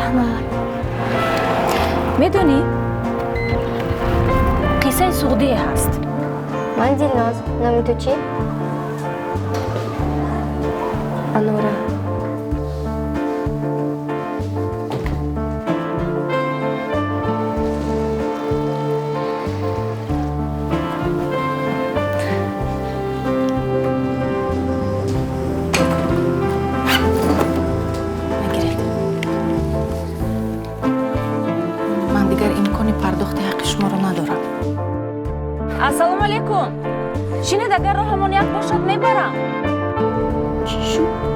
Раҳмат. Медонӣ, қиссаи суғдие ҳаст. Ман Дилноз. Номи ту чӣ? Анора. Нагиред, ман дигар имкони пардохти ҳаққи шуморо надорам. Ассалому алайкум, шинед, агар роҳамон як бошад, мебарам. Чӣ шуд?